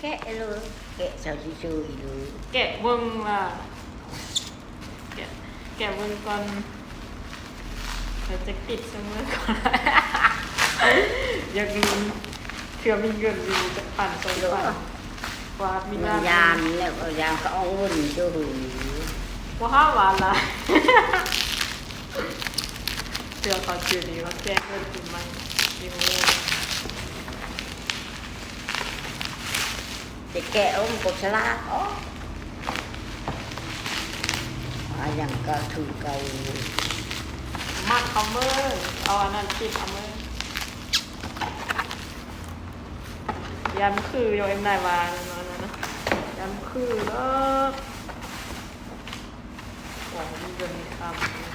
ແກະໂລດ ແກະເຊົາຊື່ໆໂລດ ແກະເບິ່ງວ່າ ແກະ ແກະເບິ່ງກ່ອນ ແລ້ວຈັ່ງຕິດໃສ່ມືກ່ອນ ຢາກລຸ້ນ ເທື່ອມີເງິນຢູ່ຈັກພັນສອງພັນ ວ່າມີ ມັນ ລ້ານ ຢ້ານແລ້ວ ກໍຢ້ານເຂົາເອົາເງິນຊື່ຫື ບໍ່ຫາວ່າຫຼາຍ ເທື່ອເຂົາຈື່ດີ ເຂົາແຈກເງິນປີໃໝ່ ຊິຮູ້ ໄປແກະອົມກົບສະຫຼາກອອກ ອາຫຍັງກໍຄືເກົ່າ ມັດເອົາເມີ ເອົາອັນນັ້ນຕິດເອົາເມີ ຢ້ານຄືຢູ່ ເອັມນາຍວ່ານັ້ນນະ ຢ້ານຄືເນາະ ຂອງມີເງິນມີຄຳ.